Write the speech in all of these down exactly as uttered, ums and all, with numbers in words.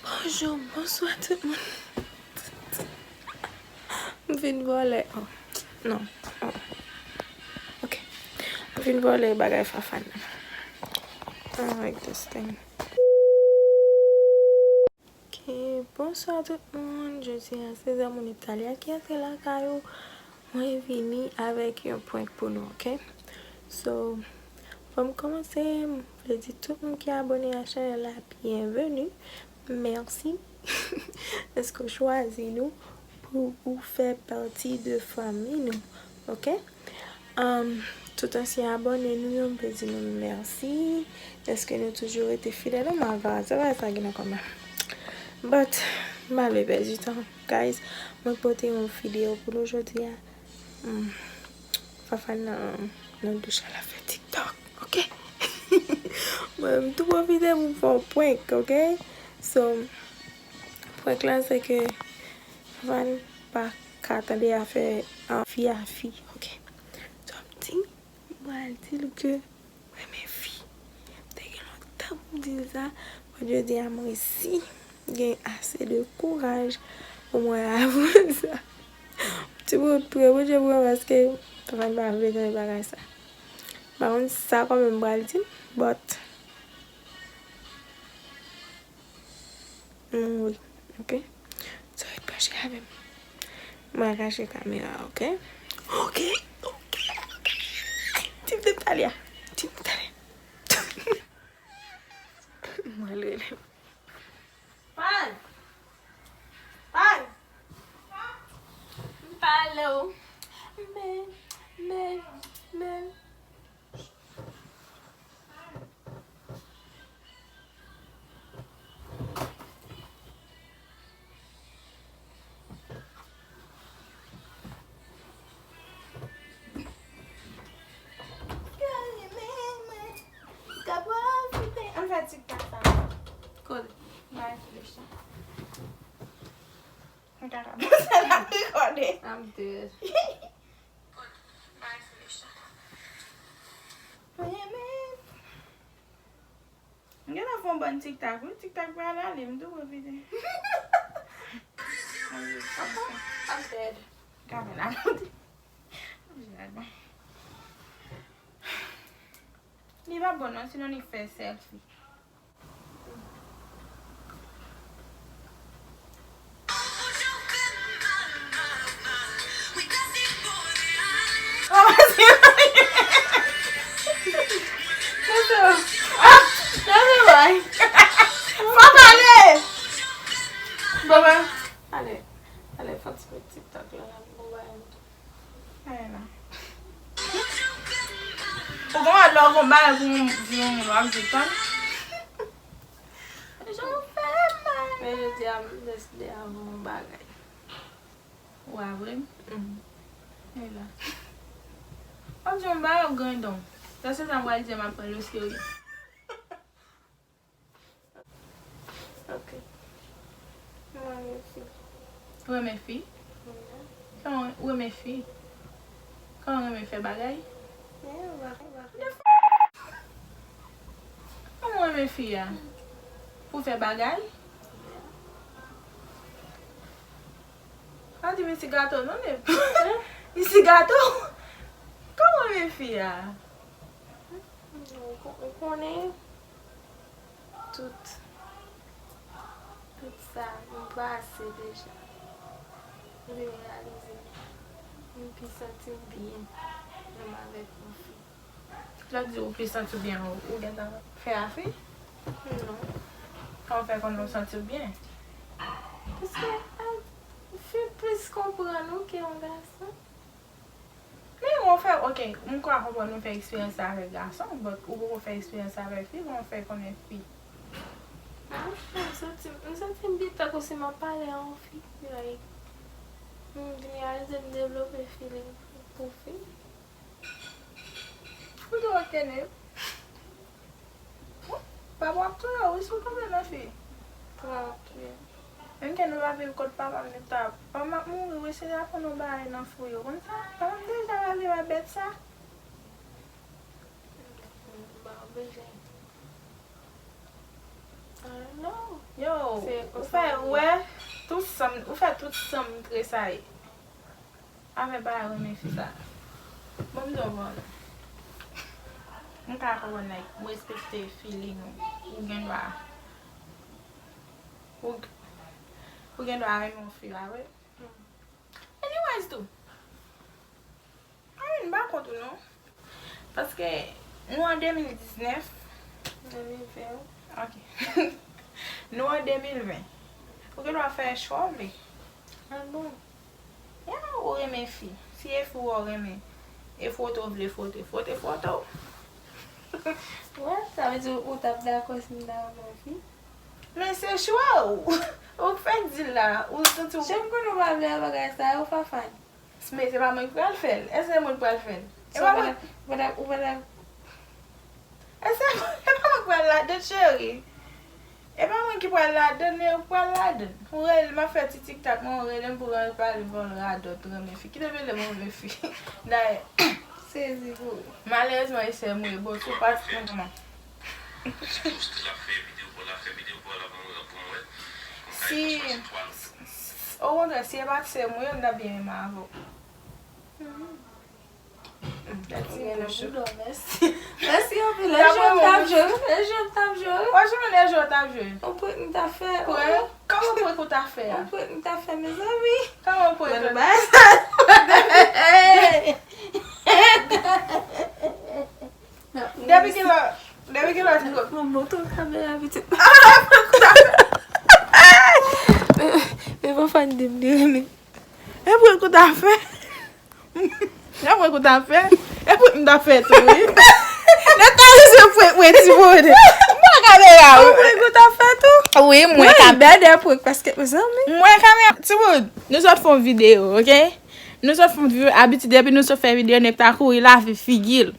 Bonjou, bonswa tout moun. M vin vòlè. Oh, non. Oh. Ok. M vin vòlè bagay Fafane. I don't like this thing. Ok, bonswa tout moun. Jodi a, se zanmi Natalia ki antre lakay ou. Mwen vini avèk yon prank pou nou, ok? So, fò m kòmanse, m vle di tout moun ki abòne a chanèl la, byenveni. Mèsi dèske w chwazi nou pou ou fè pati de fanmi nou, ok? Um, tout ansyen abòne nou yo, m vle di nou mèsi dèske nou toujou rete fidèl. Non, m ap vin sa, sa gen nan kòmè. But, m pa vle pèdi tan, guys. Mwen pote yon videyo pou nou jodi a. Hmm. Fafane nan, nan douch la, l ap fè TikTok, ok? Mwen, m tou pwofite pou m fè yon prank, ok? So, prank la, se ke Fafane pa ka tande afè, ah, fi a fi, ok? So, m di, m pral di l ke renmen fi. M te gen lontan pou m di l sa, but jodi a m resi gen ase de kouraj pou mwen avwe sa. Ti bout premye, Bondye premye, paske Fafane pa vle tande bagay sa. M pa konn sa kòman m pral di l, but, mm, wi, ok? So, ret branche avè m. Mwen kache kamera, ok? Ok, ok, ok. Team Natalia. Team Natalia. Mwen rele. Fafane! Fafane! M pale w. Men, men, men. Ann fè TikTok sa. Kote? Bay sou li sa. M ka ka panse l ap rekòde. I'm dead. Mwen renmen. M gentan fè yon bann TikTok, wi. TikTok pral ale, m tou pwofite. I'm dead. Kamera la monte. Li pa bon non, sinon li fè selfie. Fò pale! Bon, ben, ale, ale, fò ti met TikTok la, la, bon, ben. Ay, non. Ou konprann lè w gon bagay pou moun di yon moun w ap di tann. Jan w fè mal. Men jodi a, m deside avè w yon bagay. Ou avè m? Mhm. E la. W ap di yon bagay ou grandon. Sa se sa m pral di a, m ap pran l o serye. Ok. Mwen renmen fi. Ou renmen fi? Wi. Kòman ou renmen fi? Kòman ou renmen fè bagay? Yeah, bagay, bagay. Kòman ou renmen fi a? Pou fè bagay? Pa di m isi gato non, men. Isi gato? Kòman ou renmen fi a? Ou kon-, ou konnen tout, tout sa m pase deja. M vin reyalize m pi santi m byen menm avèk yon fi. Lè w di ou pi santi w byen, ou, ou gentan fè a fi? Non. Kòman w fè konnen w santi w byen? Paske, ah, fi plis konprann ou ke yon gason. Men ou fè, ok, m ka konprann ou fè eksperyans sa avèk gason, but ou poko fè eksperyans sa avèk fi, kòman w fè konnen fi? Ah, m santi, m santi m byen tankou si m ap pale a yon fi, like, m vin reyalize m devlope feeling pou fi. Ou di ok, Nip. Papa w ap touye w, wi, si w tonbe nan fi. Papa w ap touye m. Menm ke nou pa viv kot papa m, Nip ta, papa m ap mouri, wi, si l aprann yon bagay nan fou yo. Konn sa? Papa m deja pa viv a bèt sa. M pa oblije. Se ou fè, ou wè, tout san m, ou fè tout san m tresayi. Avè bagay renmen fi sa. Bon, m di w bon. M ka konprann, like, ou respekte feeling ou. Ou gen dwa. Ou, ou gen dwa renmen yon fi a, wi. Anyways tou. Ay, m pa kont ou non. Paske nou an de mil diznèf. De mil ven. Ok. Nou an de mil ven. Ou gen dwa fè chwa w vle. Ah bon? Ya, ou renmen fi. Si e fi w renmen, e fwote w vle fwote, fwote fwote w. Wè, sa vle di ou t ap dakò si m ta renmen yon fi? Men se chwa w. Ou k fèk di l la. Ou santi w. Jan m konnen w pa vle bagay sa yo, Fafane. Men se pa mwen ki pral fè l. Èske se mwen ki pral fè l? E pa mwen. Ou pa ta, ou pa ta. Èske se pa mwen ki pral ladann, cheri? E pa mwen ki pral ladann, e ou k pral ladann. Ou rele m, m ap fè ti tiktak mwen, ou rele m pou w al pale m pa w radòt renmen fi. Kite m rele move fi. Dayè. Sezi pou ou. Malerezman, e sè m ou ye. Bon, si w pa t konn kòman. Si, okontrè, si e pa t sè m ou ye, m t ap byen menm avè w. Mèsi. Mèsi anpil. E jwe m t ap jwe, wi. E jwe m t ap jwe, wi. Franchman, e jwe w t ap jwe. Yon prank m t ap fè. Prank? Kòman prank ou t ap fè a? Yon prank m t ap fè, mezanmi. Kòman prank ou? Mwen ba sa. Depi kilè, depi kilè ou t. Mwen montre w kamera pitit. Men, men papa n di m li renmen. E prank ou t ap fè? E prank ou t ap fè? E prank m t ap fè tou, wi. Nèg ta rizye prank mwen, ti bòdè. M wè kamera, wi. E prank ou t ap fè tou? Wi, m wè kamera. Bèdè prank paske, mezanmi. M wè kamera. Ti bòdè, nou sot fè yon videyo, ok? Nou sot fè yon videyo, abitid, depi nou sot fè videyo, nèg ta kouri lave figi l.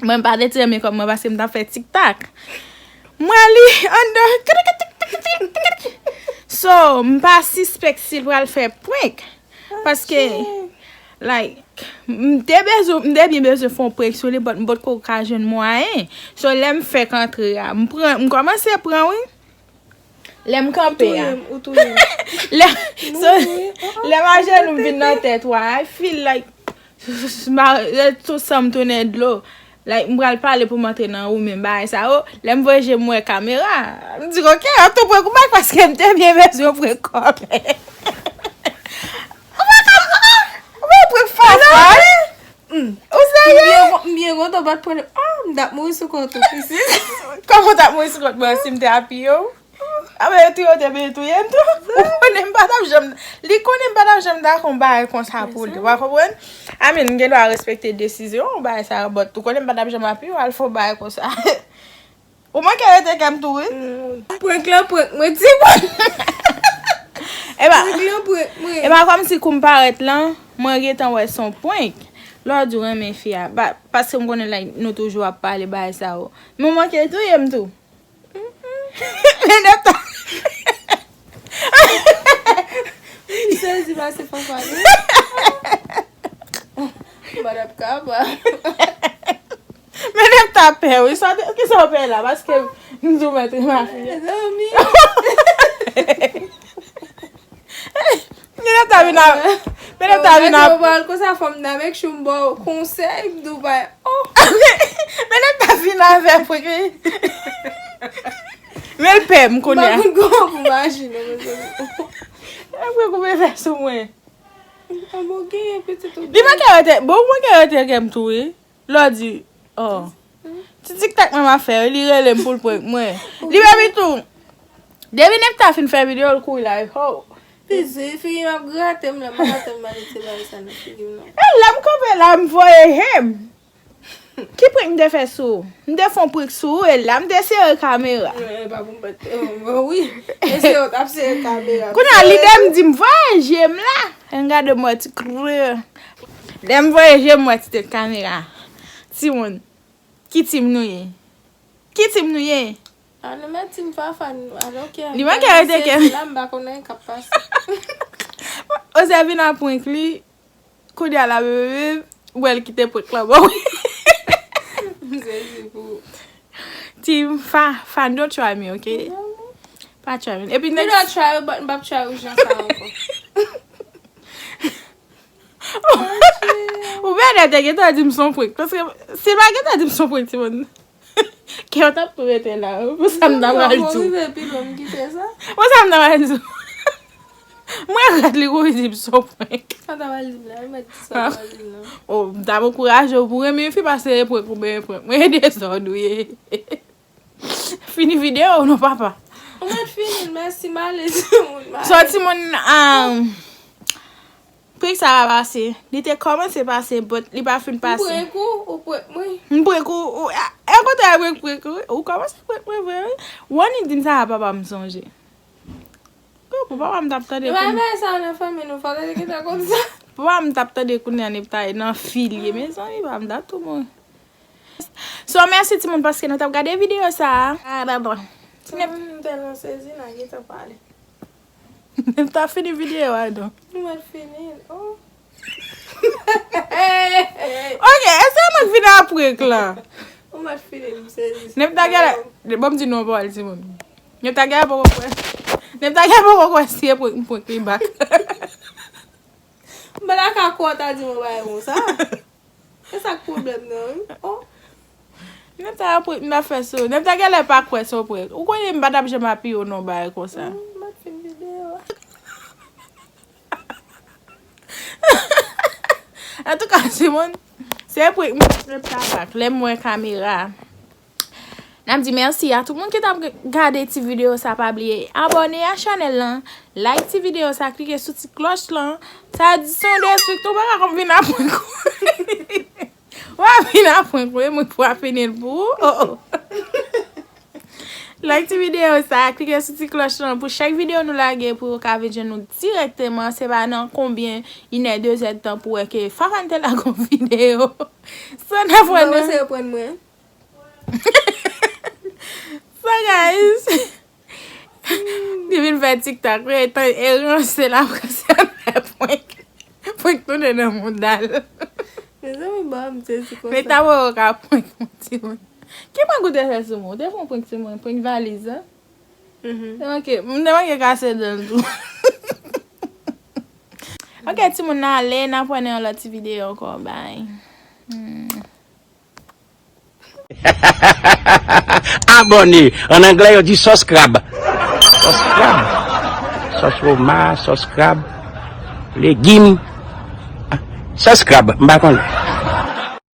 Mwen, m pa te tire mekòp mwen paske m t ap fè tiktak. M wè li anndan. So, m pa sispèk si l pral fè prank. Paske, like, m te bezwen, m te byen bezwen fè yon prank sou li, but m potko ka jwenn mwayen. So, lè m fèk antre a, m pran, m kòmanse pran, wi. Lè m kanpe a. Ou touye m, ou touye m. Lè, so, lè m ajenou m vin nan tèt ou a, I feel like, tout san m tounen dlo. Like, m pral pale pou m antre nan ou menm bagay sa yo. Lè m voye je m wè kamera, m di, ok, an tou prank ou bay paske m te byen bezwen prank kò m. Ou pa ka, ou pa prank fasa, wi. Ou serye? M byen, m byen kontan w pa t pran. Ah, m t ap mouri sou kont ou, pitit. Kòman w t ap mouri sou kont mwen si m te apiye w? Apre yo touye w te byen touye m tou. Ou konnen m pa t ap janm, li konnen m pa t ap janm dakò yon bagay konsa pou li. Ou pa konprann? I mean, m gen dwa respekte desizyon w, bagay sa yo, but ou konnen m pa t ap janm apiye w al fè yon bagay konsa. Ou manke rete kè m tou, wi. Prank lan prank mwen, ti bòdè. E pa, prank lan prank mwen. E pa kòmsi kou m parèt lan, mwen gentan wè se yon prank. Lè w di w renmen fi a, ba, paske m konnen, like, nou toujou ap pale bagay sa yo. Men w manke touye m tou. Men nèg ta. M sezi pase fanfare. M pa t ap kapab. Men nèg ta pè, wi. Sa te, kisa w pè la? Paske m di w mèt mafiya. Mezanmi. Men nèg ta vin a, men nèg ta vin a. Yo, gade yo ba l konsa, fò m nan make sure m ba w konsèy, m di w bay. Oh. Men nèg ta vin avè prank, wi. Men l pè m kounye a. M pa konn kòman pou m aji non, mezanmi. E prank ou vle fè sou mwen. An bon, genyen pitit ou. Li manke rete, bon, ou manke rete kè m tou, wi. Lè w di, oh. Ti tiktak mwen m ap fè, li rele m pou l prank mwen. Li menm tou. Depi nèg ta fin fè videyo, l kouri la, ho. Pitit, figi m ap grate m la, m pa ka tèlman rete bagay sa nan figi m non. E la m kanpe la, m voye je m. Ki prank m te fè sou ou? M te fè yon prank sou ou, e la m te sere kamera. E pa pou m pa t, oh, wi. E se yo t ap sere kamera. Kounye a, lide m di m voye je m la. E m gade m wè ti klè. Lè m voye je m wè ti tèt kamera. Timoun, ki team nou ye? Ki team nou ye? Ah, nou met team Fafane, I don't care. Li manke rete kè m. La, m pa konnen k ap pase. Ozè vin ap prank li. Kounye a la, bebe, bebe, wè l kite prank lan bon. M sezi pou ou. Team Fa, Fane, don't try me, ok? Pa try, man. Epi nèg. You don't try, but m p ap try ou jan sa ankò. Ou bèlè te gentan di m son prank. Paske si l pa gentan di m son prank, timoun. Kè w t ap tou rete la. Pou sa m ta pral di w. Pou sa m ta pral di w. Mwen rèd li kou li di m son prank. Sa w ta pral di m la, mwen di sa w ta pral di m la. Oh, m t ap ankouraje w pou renmen fi pase prank ou byen prank. Mwen dezòd ou ye. Fini videyo ou non, papa? Ou mèt fini l, mèsi, m ale, timoun, m ale. So, timoun, um, prank sa pa pase. Li te kòmanse pase, but li pa fin pase. M prank ou, ou prank mwen. M prank ou, ou, a, e kote a prank, prank ou, ou kòmanse prank mwen vre, wi. Wani di m sa a papa m sonje. Pou papa m t ap tande. Nou pa fè sa nan fanmi nou, fò te gentan konn sa. Papa m t ap tande kounye a, li t ap nan filye, mezanmi, papa m t ap tou mouri. So, mèsi timoun paske nou t ap gade videyo sa a. Ah, dabò. M tèlman sezi, n a gentan pale. M ta fini videyo a, non. Nou mèt fini l, oh. Ok, èske mwen k vin apre k la? Ou mèt fini l, m sezi. Nèg ta gade, bon, m di non, pawòl timoun. Nèg ta gade poko kwè. Nèg ta gade poko kwè si e prank, m prank li back. M pa ta ka kwè w ta di m yon bagay konsa. E sa k pwoblèm nan, wi. Oh. Nèg ta prank, m ta fè sou. Nèg ta genlè pa kwè se yon prank. Ou konnen m pa t ap janm apiye w nan yon bagay konsa. Mm, m ap fin videyo a. Antouka, timoun, se prank m t ap tabak. Lè m wè kamera. N ap di mèsi a tout moun ki t ap gade ti videyo sa. Pa bliye abòne a chanèl lan, like ti videyo sa, klike sou ti klòch lan. Sa di se yon deswik tou, pa ka konn vin aprank ou. W ap vin aprank ou, e mwen k pou ap fini l pou ou. Oh, oh. Like ti videyo sa, klike sou ti klòch lan pou chak videyo nou lage pou yo ka vin jwenn nou dirèkteman. Se pa nan konbyen, inè, dezè tan pou wè ke Fafane te lage yon videyo. Sa n ap wè nan. Mwen se reprann mwen. So, guys, li vin fè TikTok, wi, etan e ranse la, ranse ap fè prank. Prank tounen nan mouda l. Mezanmi, ba m sezi konsa. Men ta wè w ka prank yon timoun. Ki prank ou te fè sou mwen? Ou te fè yon prank sou mwen, prank valiz, an? Mhm. Ok, m te manke kase dan l tou. Ok, timoun, n ale, n ap wè nan yon lòt ti videyo ankò. Bye. Hmm. Abòne. An anglè, yo di subscribe. Subscribe. Sòs woma, subscribe. Legim. Subscribe. M pa konnen.